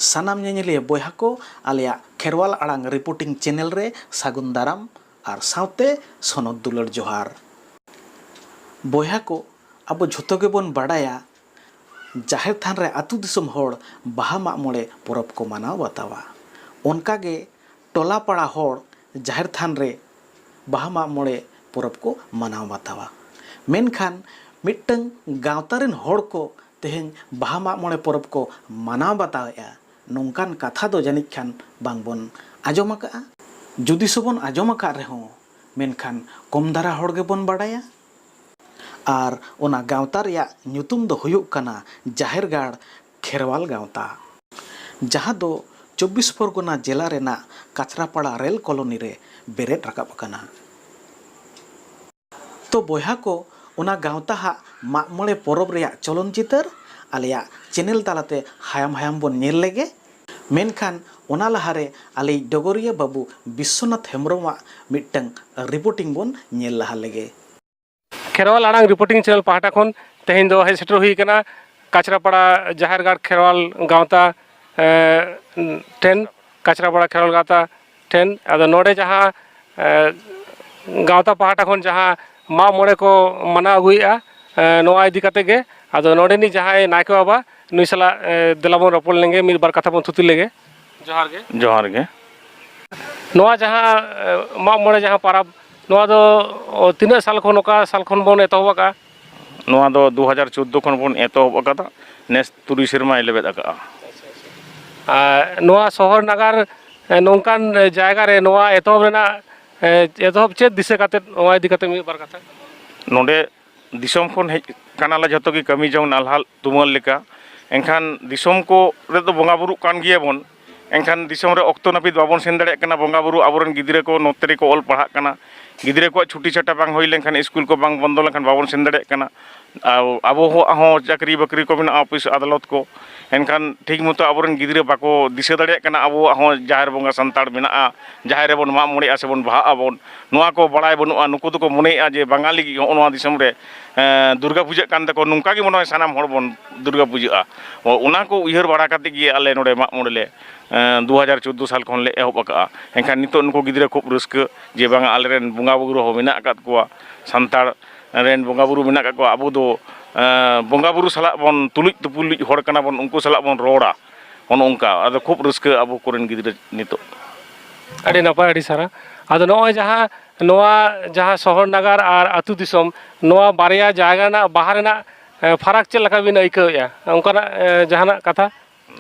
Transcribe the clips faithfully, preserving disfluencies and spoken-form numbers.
ᱥᱟᱱᱟᱢ ᱧᱮᱧᱮᱞᱤᱭᱟᱹ ᱵᱚᱭᱦᱟ ᱠᱚ, ᱟᱞᱮᱭᱟᱜ ᱠᱷᱮᱨᱣᱟᱞ ᱟᱲᱟᱝ reporting channel ᱨᱮ ᱥᱟᱹᱜᱩᱱ ᱫᱟᱨᱟᱢ ᱟᱨ ᱥᱟᱶᱛᱮ ᱥᱚᱱᱚᱛ ᱫᱩᱞᱟᱹᱲ ᱡᱚᱦᱟᱨ᱾ ᱵᱚᱭᱦᱟ ᱠᱚ, ᱟᱵᱚ ᱡᱷᱚᱛᱚ ᱜᱮᱵᱚᱱ ᱵᱟᱰᱟᱭᱟ, ᱡᱟᱦᱮᱨ ᱛᱷᱟᱱ ᱨᱮ ᱟᱹᱛᱩ ᱫᱤᱥᱚᱢ ᱦᱚᱲ ᱵᱟᱦᱟ ᱢᱟᱜ ᱢᱚᱬᱮ ᱯᱚᱨᱚᱵᱽ ᱠᱚ ᱢᱟᱱᱟᱣ ᱵᱟᱛᱟᱣᱟ᱾ ᱚᱱᱠᱟᱜᱮ ᱴᱚᱞᱟ ᱯᱟᱲᱟ ᱦᱚᱲ ᱡᱟᱦᱮᱨ ᱛᱷᱟᱱ ᱨᱮ ᱵᱟᱦᱟ ᱢᱟᱜ ᱢᱚᱬᱮ ᱯᱚᱨᱚᱵᱽ ᱠᱚ ᱢᱟᱱᱟᱣ ᱵᱟᱛᱟᱣᱟ᱾ ᱢᱮᱱᱠᱷᱟᱱ ᱢᱤᱫᱴᱟᱝ ᱜᱟᱶᱛᱟ ᱨᱮᱱ ᱦᱚᱲ ᱠᱚ ᱛᱮᱦᱮᱧ ᱵᱟᱦᱟ ᱢᱟᱜ ᱢᱚᱬᱮ ᱯᱚᱨᱚᱵᱽ ᱠᱚ ᱢᱟᱱᱟᱣ ᱵᱟᱛᱟᱣᱮᱫᱼᱟ, ᱱᱚᱝᱠᱟᱱ ᱠᱟᱛᱷᱟ ᱫᱚ ᱡᱟᱹᱱᱤᱡ ᱠᱷᱟᱱ ᱵᱟᱝᱵᱚᱱ ᱟᱸᱡᱚᱢ ᱟᱠᱟᱫᱼᱟ᱾ ᱡᱩᱫᱤ ᱥᱮᱵᱚᱱ ᱟᱸᱡᱚᱢ ᱟᱠᱟᱫ ᱨᱮᱦᱚᱸ, ᱢᱮᱱᱠᱷᱟᱱ ᱠᱚᱢ ᱫᱷᱟᱨᱟ ᱦᱚᱲ ᱜᱮᱵᱚᱱ ᱵᱟᱰᱟᱭᱟ᱾ ᱟᱨ ᱚᱱᱟ ᱜᱟᱶᱛᱟ ᱨᱮᱭᱟᱜ ᱧᱩᱛᱩᱢ ᱫᱚ ᱦᱩᱭᱩᱜ ᱠᱟᱱᱟ ᱡᱟᱦᱮᱨ ᱜᱟᱲ ᱠᱷᱮᱨᱣᱟᱞ ᱜᱟᱶᱛᱟ, ᱡᱟᱦᱟᱸ ᱫᱚ ᱪᱚᱵᱵᱤᱥ ᱯᱚᱨᱜᱚᱱᱟ ᱡᱮᱞᱟ ᱨᱮᱱᱟᱜ ᱠᱟᱪᱨᱟᱯᱟᱲᱟ ᱨᱮᱞ ᱠᱚᱞᱚᱱᱤ ᱨᱮ ᱵᱮᱨᱮᱫ ᱨᱟᱠᱟᱵ ᱟᱠᱟᱱᱟ᱾ ᱛᱚ ᱵᱚᱭᱦᱟ ᱠᱚ, ᱚᱱᱟ ᱜᱟᱶᱛᱟ ᱦᱟᱜ ᱢᱟᱜ ᱢᱚᱬᱮ ᱯᱚᱨᱚᱵᱽ ᱨᱮᱭᱟᱜ ᱪᱚᱞᱚᱱ ᱪᱤᱛᱟᱹᱨ ᱟᱞᱮᱭᱟᱜ channel ᱛᱟᱞᱟᱛᱮ ᱦᱟᱭᱟᱢ ᱦᱟᱭᱟᱢ ᱵᱚᱱ ᱧᱮᱞ ᱞᱮᱜᱮ᱾ ᱢᱮᱱᱠᱷᱟᱱ ᱚᱱᱟ ᱞᱟᱦᱟᱨᱮ ᱟᱞᱮᱭᱤᱡ ᱰᱚᱜᱚᱨᱤᱭᱟᱹ ᱵᱟᱹᱵᱩ ᱵᱤᱥᱥᱚᱱᱟᱛᱷ ᱦᱮᱢᱵᱨᱚᱢᱟᱜ ᱢᱤᱫᱴᱟᱝ reporting ᱵᱚᱱ ᱧᱮᱞ ᱞᱟᱦᱟ ᱞᱮᱜᱮ᱾ ᱠᱷᱮᱨᱣᱟᱞ ᱟᱲᱟᱝ reporting channel ᱯᱟᱦᱴᱟ ᱠᱷᱚᱱ ᱛᱮᱦᱮᱧ ᱫᱚ ᱦᱮᱡ ᱥᱮᱴᱮᱨ ᱦᱩᱭ ᱟᱠᱟᱱᱟ ᱠᱟᱪᱨᱟᱯᱟᱲᱟ ᱡᱟᱦᱮᱨ ᱜᱟᱲ ᱠᱷᱮᱨᱣᱟᱞ ᱜᱟᱶᱛᱟ, ᱮ, ᱴᱷᱮᱱ, ᱠᱟᱪᱨᱟᱯᱟᱲᱟ ᱠᱷᱮᱨᱣᱟᱞ ᱜᱟᱶᱛᱟ ᱴᱷᱮᱱ᱾ ᱟᱫᱚ ᱱᱚᱰᱮ ᱡᱟᱦᱟᱸ, ᱮ, ᱜᱟᱶᱛᱟ ᱯᱟᱦᱴᱟ ᱠᱷᱚᱱ ᱡᱟᱦᱟᱸ ᱢᱟᱜ ᱢᱚᱬᱮ ᱠᱚ ᱢᱟᱱᱟᱣ ᱟᱹᱜᱩᱭᱮᱫᱼᱟ, ᱮ, ᱱᱚᱣᱟ ᱤᱫᱤ ᱠᱟᱛᱮ ᱜᱮ᱾ ᱟᱫᱚ ᱱᱚᱰᱮᱱᱤᱡ ᱡᱟᱦᱟᱸᱭ ᱱᱟᱭᱠᱮ ᱵᱟᱵᱟ, ᱱᱩᱭ ᱥᱟᱞᱟᱜ, ᱮ, ᱫᱮᱞᱟ ᱵᱚᱱ ᱨᱚᱯᱚᱲ ᱞᱮᱱᱜᱮ, ᱢᱤᱫ ᱵᱟᱨ ᱠᱟᱛᱷᱟ ᱵᱚᱱ ᱛᱷᱩᱛᱤ ᱞᱮᱜᱮ᱾ ᱡᱚᱦᱟᱨ ᱜᱮ᱾ ᱡᱚᱦᱟᱨ ᱜᱮ᱾ ᱱᱚᱣᱟ ᱡᱟᱦᱟᱸ, ᱮ, ᱢᱟᱜ ᱢᱚᱬᱮ ᱡᱟᱦᱟᱸ ᱯᱟᱨᱟᱵᱽ, ᱱᱚᱣᱟ ᱫᱚ, ᱚ, ᱛᱤᱱᱟᱹᱜ ᱥᱟᱞ ᱠᱷᱚᱱ, ᱚᱠᱟ ᱥᱟᱞ ᱠᱷᱚᱱ ᱵᱚᱱ ᱮᱛᱚᱦᱚᱵ ᱟᱠᱟᱫᱼᱟ? ᱱᱚᱣᱟ ᱫᱚ ᱫᱩ ᱦᱟᱡᱟᱨ ᱪᱳᱫᱽᱫᱳ ᱠᱷᱚᱱ ᱵᱚᱱ ᱮᱛᱚᱦᱚᱵ ᱟᱠᱟᱫᱟ, ᱱᱮᱥ ᱛᱩᱨᱩᱭ ᱥᱮᱨᱢᱟᱭ ᱞᱮᱵᱮᱫ ᱟᱠᱟᱫᱼᱟ᱾ ᱟᱨ ᱱᱚᱣᱟ ᱥᱚᱦᱚᱨ ᱱᱟᱜᱟᱨ, ᱮ, ᱱᱚᱝᱠᱟᱱ, ᱮ, ᱡᱟᱭᱜᱟ ᱨᱮ ᱱᱚᱣᱟ ᱮᱛᱚᱦᱚᱵ ᱨᱮᱱᱟᱜ, ᱮ, ᱮᱛᱚᱦᱚᱵ ᱪᱮᱫ ᱫᱤᱥᱟᱹ ᱠᱟᱛᱮᱫ, ᱱᱚᱣᱟ ᱤᱫᱤ ᱠᱟᱛᱮᱫ ᱢᱤᱫ ᱵᱟᱨ ᱠᱟᱛᱷᱟ? ᱱᱚᱰᱮ ᱫᱤᱥᱚᱢ ᱠᱷᱚᱱ ᱦᱮᱡ ᱠᱟᱱᱟᱞᱮ ᱡᱷᱚᱛᱚ ᱜᱮ ᱠᱟᱹᱢᱤ ᱡᱚᱝ ᱱᱟᱞᱦᱟ ᱛᱩᱢᱟᱹᱞ ᱞᱮᱠᱟ᱾ ᱮᱱᱠᱷᱟᱱ ᱫᱤᱥᱚᱢ ᱠᱚᱨᱮ ᱫᱚ ᱵᱚᱸᱜᱟ ᱵᱩᱨᱩᱜ ᱠᱟᱱ ᱜᱮᱭᱟᱵᱚᱱ, ᱮᱱᱠᱷᱟᱱ ᱫᱤᱥᱚᱢ ᱨᱮ ᱚᱠᱛᱚ ᱱᱟᱹᱯᱤᱛ ᱵᱟᱵᱚᱱ ᱥᱮᱱ ᱫᱟᱲᱮᱭᱟᱜ ᱠᱟᱱᱟ᱾ ᱵᱚᱸᱜᱟ ᱵᱩᱨᱩ ᱟᱵᱚᱨᱮᱱ ᱜᱤᱫᱽᱨᱟᱹ ᱠᱚ ᱱᱚᱛᱮ ᱨᱮᱠᱚ ᱚᱞ ᱯᱟᱲᱦᱟᱜ ᱠᱟᱱᱟ, ᱜᱤᱫᱽᱨᱟᱹ ᱠᱚᱣᱟᱜ ᱪᱷᱩᱴᱤ ᱪᱷᱟᱴᱟ ᱵᱟᱝ ᱦᱩᱭ ᱞᱮᱱᱠᱷᱟᱱ, ᱥᱠᱩᱞ ᱠᱚ ᱵᱟᱝ ᱵᱚᱱᱫᱚ ᱞᱮᱱᱠᱷᱟᱱ ᱵᱟᱵᱚᱱ ᱥᱮᱱ ᱫᱟᱲᱮᱭᱟᱜ ᱠᱟᱱᱟ᱾ ᱟᱨ ᱟᱵᱚᱣᱟᱜ ᱦᱚᱸ ᱪᱟᱹᱠᱨᱤ ᱵᱟᱹᱠᱨᱤ ᱠᱚ ᱢᱮᱱᱟᱜᱼᱟ, ᱚᱯᱷᱤᱥ ᱟᱫᱟᱞᱚᱛ ᱠᱚ, ᱮᱱᱠᱷᱟᱱ ᱴᱷᱤᱠ ᱢᱚᱛᱚ ᱟᱵᱚᱨᱮᱱ ᱜᱤᱫᱽᱨᱟᱹ ᱵᱟᱠᱚ ᱫᱤᱥᱟᱹ ᱫᱟᱲᱮᱭᱟᱜ ᱠᱟᱱᱟ ᱟᱵᱚᱣᱟᱜ ᱦᱚᱸ ᱡᱟᱦᱮᱨ ᱵᱚᱸᱜᱟ ᱥᱟᱱᱛᱟᱲ ᱢᱮᱱᱟᱜᱼᱟ, ᱡᱟᱦᱮᱨ ᱨᱮᱵᱚᱱ ᱢᱟᱜ ᱢᱚᱬᱮᱜᱼᱟ ᱥᱮᱵᱚᱱ ᱵᱟᱦᱟᱜ ᱟᱵᱚᱱ, ᱱᱚᱣᱟ ᱠᱚ ᱵᱟᱲᱟᱭ ᱵᱟᱹᱱᱩᱜᱼᱟ᱾ ᱱᱩᱠᱩ ᱫᱚᱠᱚ ᱢᱚᱱᱮᱭᱮᱫᱼᱟ ᱡᱮ ᱵᱟᱝᱟᱞᱤ ᱜᱮ ᱱᱚᱜᱼᱚ ᱱᱚᱣᱟ ᱫᱤᱥᱚᱢ ᱨᱮ, ᱮᱸ, ᱫᱩᱨᱜᱟ ᱯᱩᱡᱟᱹᱜ ᱠᱟᱱ ᱛᱟᱠᱚ, ᱱᱚᱝᱠᱟ ᱜᱮ ᱢᱚᱱᱮ ᱦᱚᱭ ᱥᱟᱱᱟᱢ ᱦᱚᱲ ᱵᱚᱱ ᱫᱩᱨᱜᱟ ᱯᱩᱡᱟᱹᱜᱼᱟ᱾ ᱚ, ᱚᱱᱟ ᱠᱚ ᱩᱭᱦᱟᱹᱨ ᱵᱟᱲᱟ ᱠᱟᱛᱮ ᱜᱮ ᱟᱞᱮ ᱱᱚᱰᱮ ᱢᱟᱜ ᱢᱚᱬᱮ ᱞᱮ, ᱮᱸ, ᱫᱩ ᱦᱟᱡᱟᱨ ᱪᱳᱫᱽᱫᱳ ᱥᱟᱞ ᱠᱷᱚᱱ ᱞᱮ ᱮᱦᱚᱵ ᱟᱠᱟᱫᱼᱟ᱾ ᱮᱱᱠᱷᱟᱱ ᱱᱤᱛᱚᱜ ᱱᱩᱠᱩ ᱜᱤᱫᱽᱨᱟᱹ ᱠᱷᱩᱵ ᱨᱟᱹᱥᱠᱟᱹ ᱡᱮ ᱵᱟᱝᱟ ᱟᱞᱮᱨᱮᱱ ᱵᱚᱸᱜᱟ ᱵᱩᱨᱩ ᱦᱚᱸ ᱢᱮᱱᱟᱜ ᱟᱠᱟᱫ ᱠᱚᱣᱟ, ᱥᱟᱱᱛᱟᱲ ᱨᱮᱱ ᱵᱚᱸᱜᱟ ᱵᱩᱨᱩ ᱢᱮᱱᱟᱜ ᱟᱠᱟᱫ ᱠᱚᱣᱟ, ᱟᱵᱚ ᱫᱚ, ᱮᱸ, ᱵᱚᱸᱜᱟ ᱵᱩᱨᱩ ᱥᱟᱞᱟᱜ ᱵᱚᱱ ᱛᱩᱞᱩᱡ ᱛᱩᱯᱩᱞᱩᱡ ᱦᱚᱲ ᱠᱟᱱᱟ ᱵᱚᱱ, ᱩᱱᱠᱩ ᱥᱟᱞᱟᱜ ᱵᱚᱱ ᱨᱚᱲᱟ, ᱚᱱᱮ ᱚᱱᱠᱟ᱾ ᱟᱫᱚ ᱠᱷᱩᱵ ᱨᱟᱹᱥᱠᱟᱹ ᱟᱵᱚ ᱠᱚᱨᱮᱱ ᱜᱤᱫᱽᱨᱟᱹ ᱱᱤᱛᱚᱜ᱾ ᱟᱹᱰᱤ ᱱᱟᱯᱟᱭ, ᱟᱹᱰᱤ ᱥᱟᱨᱦᱟᱣ᱾ ᱟᱫᱚ ᱱᱚᱜᱼᱚᱭ ᱡᱟᱦᱟᱸ ᱱᱚᱣᱟ ᱡᱟᱦᱟᱸ ᱥᱚᱦᱚᱨ ᱱᱟᱜᱟᱨ ᱟᱨ ᱟᱹᱛᱩ ᱫᱤᱥᱚᱢ, ᱱᱚᱣᱟ ᱵᱟᱨᱭᱟ ᱡᱟᱭᱜᱟ ᱨᱮᱱᱟᱜ ᱵᱟᱦᱟ ᱨᱮᱱᱟᱜ, ᱮ, ᱯᱷᱟᱨᱟᱠ ᱪᱮᱫ ᱞᱮᱠᱟ ᱵᱤᱱ ᱟᱹᱭᱠᱟᱹᱣᱮᱫᱼᱟ? ᱚᱱᱠᱟᱱᱟᱜ, ᱮ, ᱡᱟᱦᱟᱱᱟᱜ ᱠᱟᱛᱷᱟ?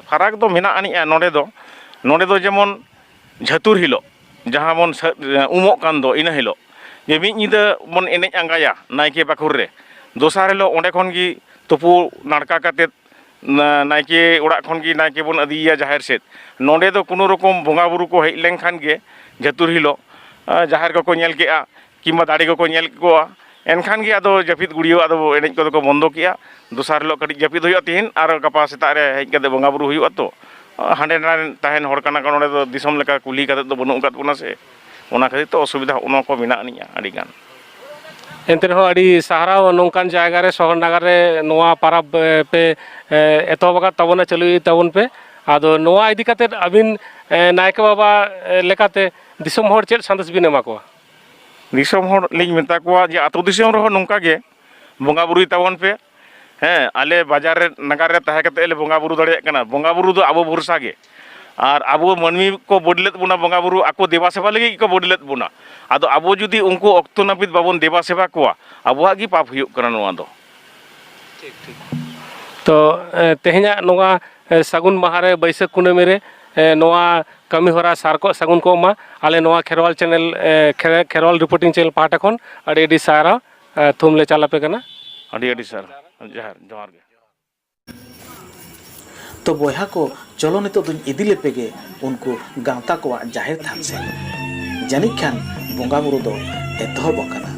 ᱯᱷᱟᱨᱟᱠ ᱫᱚ ᱢᱮᱱᱟᱜ ᱟᱹᱱᱤᱡᱼᱟ ᱱᱚᱰᱮ ᱫᱚ᱾ ᱱᱚᱰᱮ ᱫᱚ ᱡᱮᱢᱚᱱ ᱡᱷᱟᱹᱛᱩᱨ ᱦᱤᱞᱳᱜ, ᱡᱟᱦᱟᱸ ᱵᱚᱱ ᱥᱟᱹ-, ᱩᱢᱚᱜ ᱠᱟᱱ ᱫᱚ, ᱤᱱᱟᱹ ᱦᱤᱞᱳᱜ ᱡᱮ ᱢᱤᱫ ᱧᱤᱫᱟᱹ ᱵᱚᱱ ᱮᱱᱮᱡ ᱟᱸᱜᱟᱭᱟ ᱱᱟᱭᱠᱮ ᱵᱟᱠᱷᱳᱞ ᱨᱮ, ᱫᱚᱥᱟᱨ ᱦᱤᱞᱳᱜ ᱚᱸᱰᱮ ᱠᱷᱚᱱ ᱜᱮ ᱛᱩᱯᱩ ᱱᱟᱲᱠᱟ ᱠᱟᱛᱮᱫ ᱱᱟ-, ᱱᱟᱭᱠᱮ ᱚᱲᱟᱜ ᱠᱷᱚᱱ ᱜᱮ ᱱᱟᱭᱠᱮ ᱵᱚᱱ ᱤᱫᱤᱭᱮᱭᱟ ᱡᱟᱦᱮᱨ ᱥᱮᱫ᱾ ᱱᱚᱰᱮ ᱫᱚ ᱠᱳᱱᱳ ᱨᱚᱠᱚᱢ ᱵᱚᱸᱜᱟ ᱵᱩᱨᱩ ᱠᱚ ᱦᱮᱡ ᱞᱮᱱᱠᱷᱟᱱ ᱜᱮ ᱡᱷᱟᱹᱛᱩᱨ ᱦᱤᱞᱳᱜ, ᱟ, ᱡᱟᱦᱮᱨ ᱠᱚᱠᱚ ᱧᱮᱞ ᱠᱮᱜᱼᱟ, ᱠᱤᱝᱵᱟ ᱫᱟᱲᱮ ᱠᱚᱠᱚ ᱧᱮᱞ ᱠᱚᱣᱟ, ᱮᱱᱠᱷᱟᱱ ᱜᱮ ᱟᱫᱚ ᱡᱟᱹᱯᱤᱫ ᱜᱩᱲᱤᱭᱟᱹᱣ, ᱟᱫᱚ ᱮᱱᱮᱡ ᱠᱚᱫᱚ ᱠᱚ ᱵᱚᱱᱫᱚ ᱠᱮᱜᱼᱟ᱾ ᱫᱚᱥᱟᱨ ᱦᱤᱞᱳᱜ ᱠᱟᱹᱴᱤᱡ ᱡᱟᱹᱯᱤᱫ ᱦᱩᱭᱩᱜᱼᱟ, ᱛᱮᱦᱮᱧ ᱟᱨ ᱜᱟᱯᱟ ᱥᱮᱛᱟᱜ ᱨᱮ ᱦᱮᱡ ᱠᱟᱛᱮ ᱵᱚᱸᱜᱟ ᱵᱩᱨᱩ ᱦᱩᱭᱩᱜᱼᱟ ᱛᱚ᱾ ᱦᱟᱸᱰᱮ ᱱᱟᱰᱮ ᱛᱟᱦᱮᱱ ᱦᱚᱲ ᱠᱟᱱᱟ ᱠᱚ, ᱱᱚᱰᱮ ᱫᱚ ᱫᱤᱥᱚᱢ ᱞᱮᱠᱟ ᱠᱩᱞᱦᱤ ᱠᱟᱛᱮ ᱫᱚ ᱵᱟᱹᱱᱩᱜ ᱟᱠᱟᱫ ᱵᱚᱱᱟ ᱥᱮ, ᱚᱱᱟ ᱠᱷᱟᱹᱛᱤᱨ ᱛᱮ ᱚᱥᱩᱵᱤᱫᱷᱟ ᱦᱚᱸᱜᱼᱚ ᱱᱚᱣᱟ ᱠᱚ ᱢᱮᱱᱟᱜ ᱟᱹᱱᱤᱡᱼᱟ ᱟᱹᱰᱤ ᱜᱟᱱ᱾ ᱮᱱᱛᱮ ᱨᱮᱦᱚᱸ ᱟᱹᱰᱤ ᱥᱟᱨᱦᱟᱣ, ᱱᱚᱝᱠᱟᱱ ᱡᱟᱭᱜᱟ ᱨᱮ ᱥᱚᱦᱚᱨ ᱱᱟᱜᱟᱨ ᱨᱮ ᱱᱚᱣᱟ ᱯᱟᱨᱟᱵᱽ, ᱮ, ᱯᱮ, ᱮ, ᱮᱛᱚᱦᱚᱵ ᱟᱠᱟᱫ ᱛᱟᱵᱚᱱᱟ, ᱪᱟᱹᱞᱩᱭᱮᱫ ᱛᱟᱵᱚᱱ ᱯᱮ᱾ ᱟᱫᱚ ᱱᱚᱣᱟ ᱤᱫᱤ ᱠᱟᱛᱮᱫ ᱟᱹᱵᱤᱱ, ᱮ, ᱱᱟᱭᱠᱮ ᱵᱟᱵᱟ, ᱮ, ᱞᱮᱠᱟᱛᱮ ᱫᱤᱥᱚᱢ ᱦᱚᱲ ᱪᱮᱫ ᱥᱟᱸᱫᱮᱥ ᱵᱤᱱ ᱮᱢᱟ ᱠᱚᱣᱟ? ᱫᱤᱥᱚᱢ ᱦᱚᱲ ᱞᱤᱧ ᱢᱮᱛᱟ ᱠᱚᱣᱟ ᱡᱮ ᱟᱹᱛᱩ ᱫᱤᱥᱚᱢ ᱨᱮᱦᱚᱸ ᱱᱚᱝᱠᱟ ᱜᱮ ᱵᱚᱸᱜᱟ ᱵᱩᱨᱩᱭ ᱛᱟᱵᱚᱱ ᱯᱮ᱾ ᱦᱮᱸ, ᱟᱞᱮ ᱵᱟᱡᱟᱨ ᱨᱮ, ᱱᱟᱜᱟᱨ ᱨᱮ ᱛᱟᱦᱮᱸ ᱠᱟᱛᱮ ᱞᱮ ᱵᱚᱸᱜᱟ ᱵᱩᱨᱩ ᱫᱟᱲᱮᱭᱟᱜ ᱠᱟᱱᱟ᱾ ᱵᱚᱸᱜᱟ ᱵᱩᱨᱩ ᱫᱚ ᱟᱵᱚ ᱵᱷᱚᱨᱥᱟ ᱜᱮ᱾ ᱟᱨ ᱟᱵᱚ ᱢᱟᱹᱱᱢᱤ ᱠᱚ ᱵᱟᱹᱰ ᱞᱮᱫ ᱵᱚᱱᱟ, ᱵᱚᱸᱜᱟ ᱵᱩᱨᱩ ᱟᱠᱚ ᱫᱮᱵᱟ ᱥᱮᱵᱟ ᱞᱟᱹᱜᱤᱫ ᱜᱮᱠᱚ ᱵᱟᱹᱰ ᱞᱮᱫ ᱵᱚᱱᱟ᱾ ᱟᱫᱚ ᱟᱵᱚ ᱡᱩᱫᱤ ᱩᱱᱠᱩ ᱚᱠᱛᱚ ᱱᱟᱹᱯᱤᱛ ᱵᱟᱵᱚᱱ ᱫᱮᱵᱟ ᱥᱮᱵᱟ ᱠᱚᱣᱟ, ᱟᱵᱚᱣᱟᱜ ᱜᱮ ᱯᱟᱯ ᱦᱩᱭᱩᱜ ᱠᱟᱱᱟ ᱱᱚᱣᱟ ᱫᱚ᱾ ᱴᱷᱤᱠ, ᱴᱷᱤᱠ᱾ ᱛᱚ, ᱮ, ᱛᱮᱦᱮᱧᱟᱜ ᱱᱚᱣᱟ, ᱮ, ᱥᱟᱹᱜᱩᱱ ᱢᱟᱦᱟ ᱨᱮ, ᱵᱟᱹᱭᱥᱟᱹᱠᱷ ᱠᱩᱱᱟᱹᱢᱤ ᱨᱮ, ᱮ, ᱱᱚᱣᱟ ᱠᱟᱹᱢᱤ ᱦᱚᱨᱟ ᱥᱟᱨ ᱠᱚᱜ ᱥᱟᱹᱜᱩᱱ ᱠᱚᱜ ᱢᱟ᱾ ᱟᱞᱮ ᱱᱚᱣᱟ ᱠᱷᱮᱨᱣᱟᱞ ᱪᱮᱱᱮᱞ, ᱮ, ᱠᱷᱮ-, ᱠᱷᱮᱨᱣᱟᱞ ᱨᱤᱯᱳᱨᱴᱤᱝ ᱪᱮᱱᱮᱞ ᱯᱟᱦᱴᱟ ᱠᱷᱚᱱ ᱟᱹᱰᱤ ᱟᱹᱰᱤ ᱥᱟᱨᱦᱟᱣ, ᱮ, ᱛᱷᱩᱢ ᱞᱮ ᱪᱟᱞ ᱟᱯᱮ ᱠᱟᱱᱟ᱾ ᱟᱹᱰᱤ ᱟᱹᱰᱤ ᱥᱟᱨᱦᱟᱣ᱾ ᱡᱚᱦᱟᱨ, ᱡᱚᱦᱟᱨ ᱜᱮ᱾ ᱛᱚ ᱵᱚᱭᱦᱟ ᱠᱚ, ᱪᱚᱞᱚ ᱱᱤᱛᱚᱜ ᱫᱚᱧ ᱤᱫᱤ ᱞᱮᱯᱮ ᱜᱮ ᱩᱱᱠᱩ ᱜᱟᱶᱛᱟ ᱠᱚᱣᱟᱜ ᱡᱟᱦᱮᱨ ᱛᱷᱟᱱ ᱥᱮᱫ᱾ ᱡᱟᱹᱱᱤᱡ ᱠᱷᱟᱱ ᱵᱚᱸᱜᱟ ᱵᱩᱨᱩ ᱫᱚ ᱮᱛᱚᱦᱚᱵ ᱟᱠᱟᱱᱟ᱾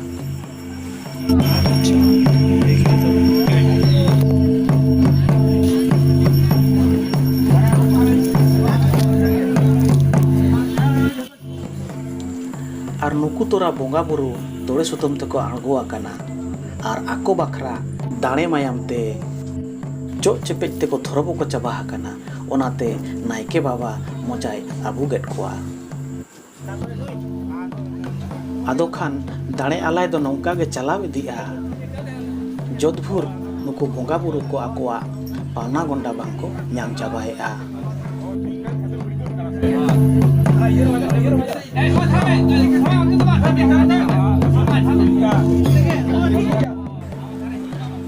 ᱟᱨ ᱱᱩᱠᱩ ᱛᱚᱨᱟ ᱵᱚᱸᱜᱟ ᱵᱩᱨᱩ ᱛᱚᱲᱮ ᱥᱩᱛᱟᱹᱢ ᱛᱮᱠᱚ ᱟᱬᱜᱚ ᱟᱠᱟᱱᱟ᱾ ᱟᱨ ᱟᱠᱚ ᱵᱟᱠᱷᱨᱟ ᱫᱟᱲᱮ ᱢᱟᱭᱟᱢ ᱛᱮ ᱪᱚᱜ ᱪᱮᱯᱮᱡ ᱛᱮᱠᱚ ᱛᱷᱚᱨᱚᱵᱚᱠᱚ ᱪᱟᱵᱟ ᱟᱠᱟᱱᱟ᱾ ᱚᱱᱟᱛᱮ ᱱᱟᱭᱠᱮ ᱵᱟᱵᱟ ᱢᱚᱪᱟᱭ ᱟᱹᱵᱩᱜᱮᱫ ᱠᱚᱣᱟ᱾ ᱟᱫᱚ ᱠᱷᱟᱱ ᱫᱟᱲᱮ ᱟᱞᱟᱭ ᱫᱚ ᱱᱚᱝᱠᱟ ᱜᱮ ᱪᱟᱞᱟᱣ ᱤᱫᱤᱜᱼᱟ, ᱡᱚᱛ ᱵᱷᱳᱨ ᱱᱩᱠᱩ ᱵᱚᱸᱜᱟ ᱵᱩᱨᱩ ᱠᱚ ᱟᱠᱚᱣᱟᱜ ᱯᱟᱣᱱᱟ ᱜᱚᱸᱰᱟ ᱵᱟᱝ ᱠᱚ ᱧᱟᱢ ᱪᱟᱵᱟᱭᱮᱫᱼᱟ᱾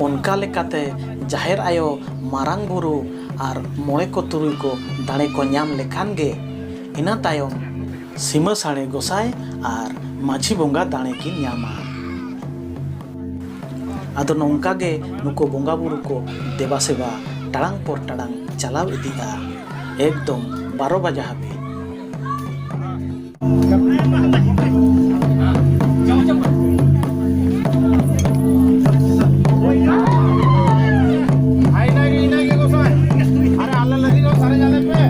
ᱚᱱᱠᱟ ᱞᱮᱠᱟᱛᱮ ᱡᱟᱦᱮᱨ ᱟᱭᱳ, ᱢᱟᱨᱟᱝ ᱵᱩᱨᱩ ᱟᱨ ᱢᱚᱬᱮ ᱠᱚ ᱛᱩᱨᱩᱭ ᱠᱚ ᱫᱟᱲᱮ ᱠᱚ ᱧᱟᱢ ᱞᱮᱠᱷᱟᱱ ᱜᱮ ᱤᱱᱟᱹ ᱛᱟᱭᱚᱢ ᱥᱤᱢᱟᱹ ᱥᱟᱹᱲᱮ ᱜᱚᱸᱥᱟᱭ ᱟᱨ ᱢᱟᱹᱡᱷᱤ ᱵᱚᱸᱜᱟ ᱫᱟᱲᱮ ᱠᱤᱱ ᱧᱟᱢᱟ᱾ ᱟᱫᱚ ᱱᱚᱝᱠᱟ ᱜᱮ ᱱᱩᱠᱩ ᱵᱚᱸᱜᱟ ᱵᱩᱨᱩ ᱠᱚ ᱫᱮᱵᱟ ᱥᱮᱵᱟ ᱴᱟᱲᱟᱝ ᱯᱚᱨ ᱴᱟᱲᱟᱝ ᱪᱟᱞᱟᱣ ᱤᱫᱤᱜᱼᱟ, ᱮᱠᱫᱚᱢ ᱵᱟᱨᱚ ᱵᱟᱡᱟ ᱦᱟᱹᱵᱤᱡ᱾ ᱟᱨᱮ ᱟᱞᱮ ᱞᱟᱹᱜᱤᱫ ᱦᱚᱸ ᱥᱟᱨᱮᱡ ᱟᱞᱮ ᱯᱮ᱾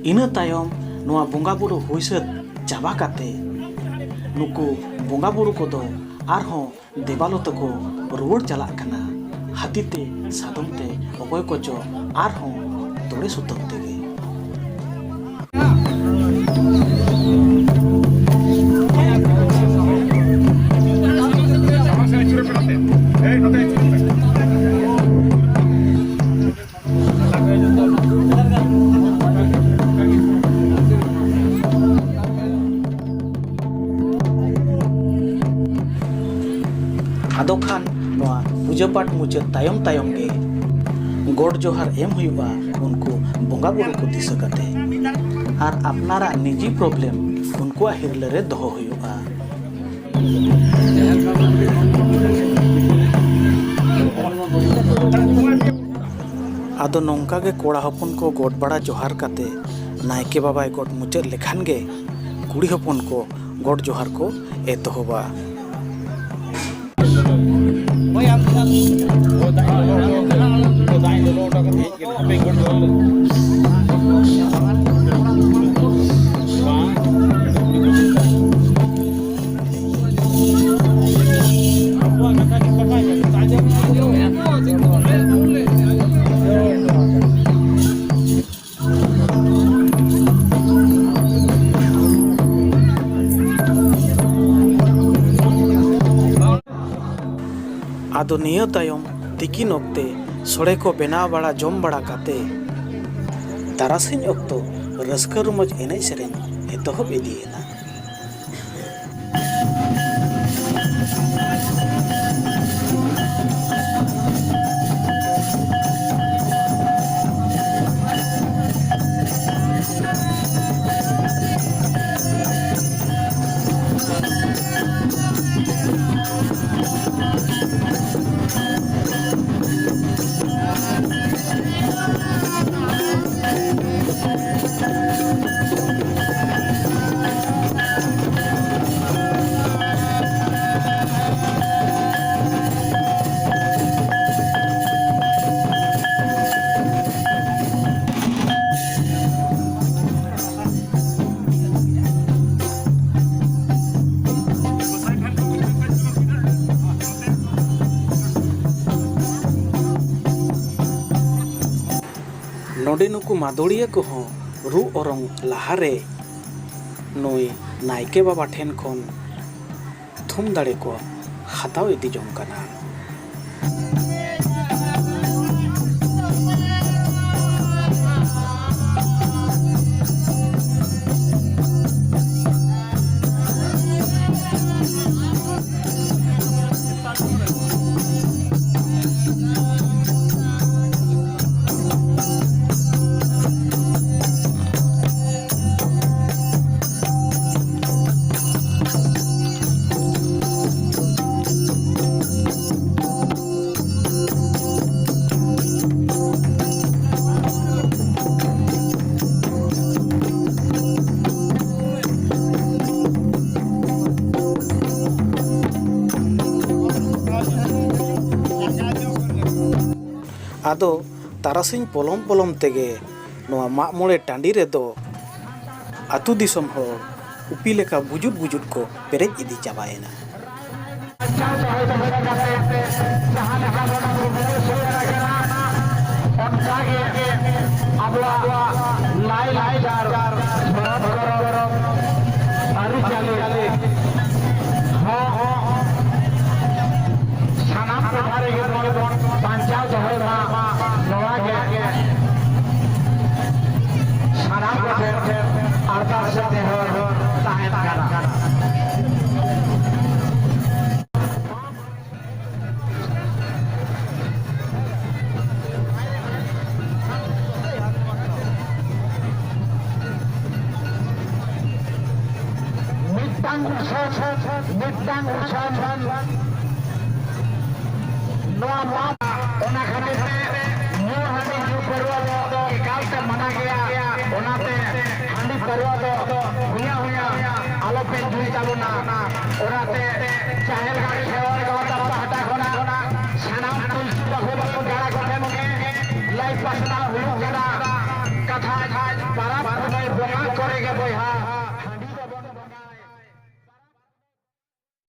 ᱤᱱᱟᱹ ᱛᱟᱭᱚᱢ ᱱᱚᱣᱟ ᱵᱚᱸᱜᱟ ᱵᱩᱨᱩ ᱦᱩᱭ ᱥᱟᱹᱛ ᱪᱟᱵᱟ ᱠᱟᱛᱮ ᱱᱩᱠᱩ ᱵᱚᱸᱜᱟ ᱵᱩᱨᱩ ᱠᱚᱫᱚ ᱟᱨᱦᱚᱸ ᱫᱮᱵᱟᱞᱚ ᱛᱮᱠᱚ ᱨᱩᱣᱟᱹᱲ ᱪᱟᱞᱟᱜ ᱠᱟᱱᱟ᱾ ᱦᱟᱹᱛᱤ ᱛᱮ, ᱥᱟᱫᱚᱢ ᱛᱮ, ᱚᱠᱚᱭ ᱠᱚᱪᱚ ᱟᱨᱦᱚᱸ ᱛᱚᱲᱮ ᱥᱩᱛᱟᱹᱢ ᱛᱮᱜᱮ᱾ ᱟᱫᱚ ᱠᱷᱟᱱ ᱱᱚᱣᱟ ᱯᱩᱡᱟᱹ ᱯᱟᱴ ᱢᱩᱪᱟᱹᱫ ᱛᱟᱭᱚᱢ ᱛᱟᱭᱚᱢ ᱜᱮ ᱜᱚᱰ ᱡᱚᱦᱟᱨ ᱮᱢ ᱦᱩᱭᱩᱜᱼᱟ ᱩᱱᱠᱩ ᱵᱚᱸᱜᱟ ᱵᱩᱨᱩ ᱠᱚ ᱫᱤᱥᱟᱹ ᱠᱟᱛᱮ᱾ ᱟᱨ ᱟᱯᱱᱟᱨᱟᱜ ᱱᱤᱡᱤ problem ᱩᱱᱠᱩᱣᱟᱜ ᱦᱤᱨᱞᱟᱹ ᱨᱮ ᱫᱚᱦᱚ ᱦᱩᱭᱩᱜᱼᱟ᱾ ᱟᱫᱚ ᱱᱚᱝᱠᱟ ᱜᱮ ᱠᱚᱲᱟ ᱦᱚᱯᱚᱱ ᱠᱚ ᱜᱚᱰ ᱵᱟᱲᱟ ᱡᱚᱦᱟᱨ ᱠᱟᱛᱮ ᱱᱟᱭᱠᱮ ᱵᱟᱵᱟᱭ ᱜᱚᱰ ᱢᱩᱪᱟᱹᱫ ᱞᱮᱠᱷᱟᱱ ᱜᱮ ᱠᱩᱲᱤ ᱦᱚᱯᱚᱱ ᱠᱚ ᱜᱚᱰ ᱡᱚᱦᱟᱨ ᱠᱚ ᱮᱛᱚᱦᱚᱵᱟ᱾ ᱟᱫᱚ ᱱᱤᱭᱟᱹ ᱛᱟᱭᱚᱢ ᱛᱤᱠᱤᱱ ᱚᱠᱛᱮ ᱥᱚᱲᱮ ᱠᱚ ᱵᱮᱱᱟᱣ ᱵᱟᱲᱟ ᱡᱚᱢ ᱵᱟᱲᱟ ᱠᱟᱛᱮ ᱛᱟᱨᱟᱥᱤᱧ ᱚᱠᱛᱚ ᱨᱟᱹᱥᱠᱟᱹ ᱨᱚᱢᱚᱡᱽ ᱮᱱᱮᱡ ᱥᱮᱨᱮᱧ ᱮᱛᱚᱦᱚᱵ ᱤᱫᱤᱭᱮᱱᱟ᱾ ᱱᱚᱰᱮ ᱱᱩᱠᱩ ᱢᱟᱫᱚᱲᱤᱭᱟᱹ ᱠᱚᱦᱚᱸ ᱨᱩ ᱚᱨᱚᱝ ᱞᱟᱦᱟᱨᱮ ᱱᱩᱭ ᱱᱟᱭᱠᱮ ᱵᱟᱵᱟ ᱴᱷᱮᱱ ᱠᱷᱚᱱ ᱛᱷᱩᱢ ᱫᱟᱲᱮ ᱠᱚ ᱦᱟᱛᱟᱣ ᱤᱫᱤ ᱡᱚᱝ ᱠᱟᱱᱟ᱾ ᱟᱫᱚ ᱛᱟᱨᱟᱥᱤᱧ ᱯᱚᱞᱚᱢ ᱯᱚᱞᱚᱢ ᱛᱮᱜᱮ ᱱᱚᱣᱟ ᱢᱟᱜ ᱢᱚᱬᱮ ᱴᱟᱺᱰᱤ ᱨᱮᱫᱚ ᱟᱹᱛᱩ ᱫᱤᱥᱚᱢ ᱦᱚᱲ ᱩᱯᱤ ᱞᱮᱠᱟ ᱵᱩᱡᱩᱫ ᱵᱩᱡᱩᱫ ᱠᱚ ᱯᱮᱨᱮᱡ ᱤᱫᱤ ᱪᱟᱵᱟᱭᱮᱱᱟ᱾ ᱵᱟᱧᱪᱟᱣ ᱫᱚᱦᱚ ᱫᱚᱦᱚ ᱠᱟᱛᱮ ᱡᱟᱦᱟᱸ ᱞᱮᱠᱟ ᱵᱚᱱ ᱨᱩᱠᱷᱤᱭᱟᱹ ᱥᱚᱡᱷᱮ ᱟᱠᱟᱱᱟ, ᱚᱱᱠᱟ ᱜᱮ ᱟᱵᱚᱣᱟᱜ ᱞᱟᱭ ᱞᱟᱠᱪᱟᱨ, ᱫᱷᱚᱨᱚᱢ ᱠᱚᱨᱚᱢ, ᱟᱹᱨᱤᱪᱟᱹᱞᱤ ᱦᱚᱸ ᱥᱟᱱᱟᱢ ᱴᱚᱴᱷᱟ ᱨᱮᱜᱮ ᱵᱚᱱ ᱵᱟᱧᱪᱟᱣ ᱫᱚᱦᱚᱭ ᱢᱟ, ᱱᱚᱣᱟ ᱜᱮ ᱥᱟᱱᱟᱢ ᱠᱚᱴᱷᱮᱱ ᱟᱨᱫᱟᱥ ᱥᱮ ᱱᱮᱦᱚᱨ ᱛᱟᱦᱮᱱ ᱠᱟᱱᱟ᱾ ᱢᱤᱫᱴᱟᱝ ᱩᱪᱷᱟᱹᱱ, ᱢᱤᱫᱴᱟᱝ ᱩᱪᱷᱟᱹᱱ ᱱᱚᱣᱟ ᱢᱟᱯ, ᱚᱱᱟ ᱠᱷᱟᱹᱛᱤᱨ ᱛᱮ ᱧᱩ ᱦᱟᱺᱰᱤ ᱧᱩ ᱯᱟᱹᱨᱣᱟᱹ ᱫᱚ ᱮᱠᱟᱞ ᱛᱮ ᱢᱟᱱᱟ ᱜᱮᱭᱟ᱾ ᱚᱱᱟᱛᱮ ᱦᱟᱺᱰᱤ ᱯᱟᱹᱨᱣᱟᱹ ᱫᱚ ᱦᱩᱭᱟ ᱦᱩᱭᱟ ᱟᱞᱚᱯᱮ ᱧᱩᱭ ᱛᱟᱵᱚᱱᱟ᱾ ᱚᱱᱟᱛᱮ ᱡᱟᱦᱮᱨ ᱜᱟᱲ ᱠᱷᱮᱨᱣᱟᱲ ᱜᱟᱶᱛᱟ ᱯᱟᱦᱴᱟ ᱠᱷᱚᱱᱟᱜ ᱥᱟᱱᱟᱢ ᱛᱩᱞᱥᱤ ᱵᱟᱹᱦᱩ ᱵᱟᱹᱦᱩ ᱜᱟᱲᱟ ᱠᱚᱴᱷᱮᱱ ᱜᱮ ᱞᱟᱹᱭ ᱯᱟᱥᱱᱟᱣ